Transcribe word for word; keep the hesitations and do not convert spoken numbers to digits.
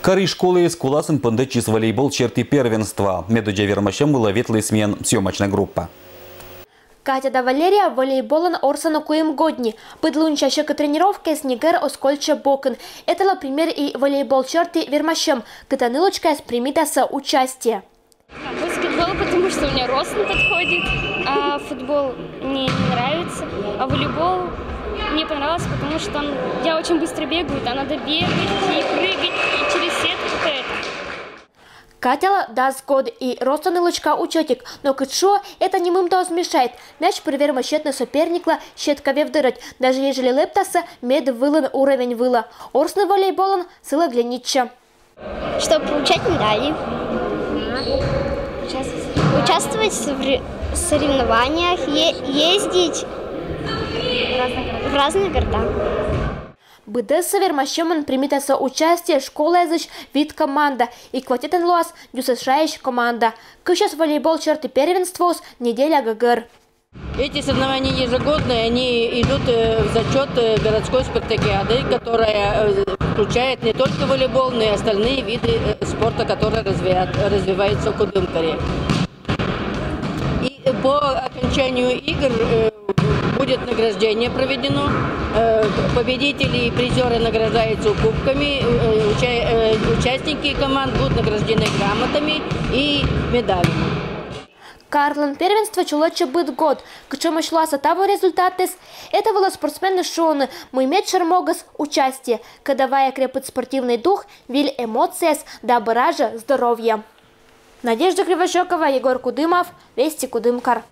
Кӧрысь школаысь куласын пӧндӧдчис волейбол черти первенство. Медодзза вермасьӧм вылӧ ветліс миян съёмочнӧй группа. Катя да Валерия волейболӧн орсӧны куим годні. Быд лунся сьӧкыд тренировкаыс ни гӧр оз кольччы бокын. Эталӧ пример и волейбол черти вермасьӧм, кытӧн нылочкаяс примитасӧ участие. Баскетбол, потому что у меня рост не подходит, а футбол мне не нравится, а волейбол мне понравился, потому что там я очень быстро бегаю, там надо бегать и прыгать, и через сетку это. Катялӧ дас год и ростӧн нылочка учӧтик, но кыдз шуӧ, это ним ӧд оз мешайт. Мяч пыр вермӧ сетны соперниклы сетка вев дырӧдз, даже ежели лэптасӧ мед вылын уровень вылӧ. Орсны волейболӧн сылы глянитчӧ. Чтобы получать медали. Участвовать в соревнованиях, ездить в разные города. Быдӧнсӧ вермасьӧмӧн примитасӧ участие школаысь вит команда и квартетӧн лоас ДЮСШ-ысь команда. Кысяс волейбол черти первенствоыс неделя гӧгӧр. Эти соревнования ежегодные, они идут э, в зачет э, городской спартакиады, которая э, включает не только волейбол, но и остальные виды э, спорта, которые развиваются в Кудымкаре. И по окончанию игр э, будет награждение проведено. Э, победители и призеры награждаются кубками, э, участники команд будут награждены грамотами и медалями. Карлӧн первенство чолӧматчӧ быд год. Кутшӧмӧсь лоас таво результатыс? Этавылӧ спортсменъяс шуӧны, мый медшӧр могыс — участие. Кӧда вайӧ крепыд спортивнӧй дух, виль эмоцияяс да бура жӧ здоровье. Надежда Кривощёкова, Егор Кудымов, «Вести Кудымкар».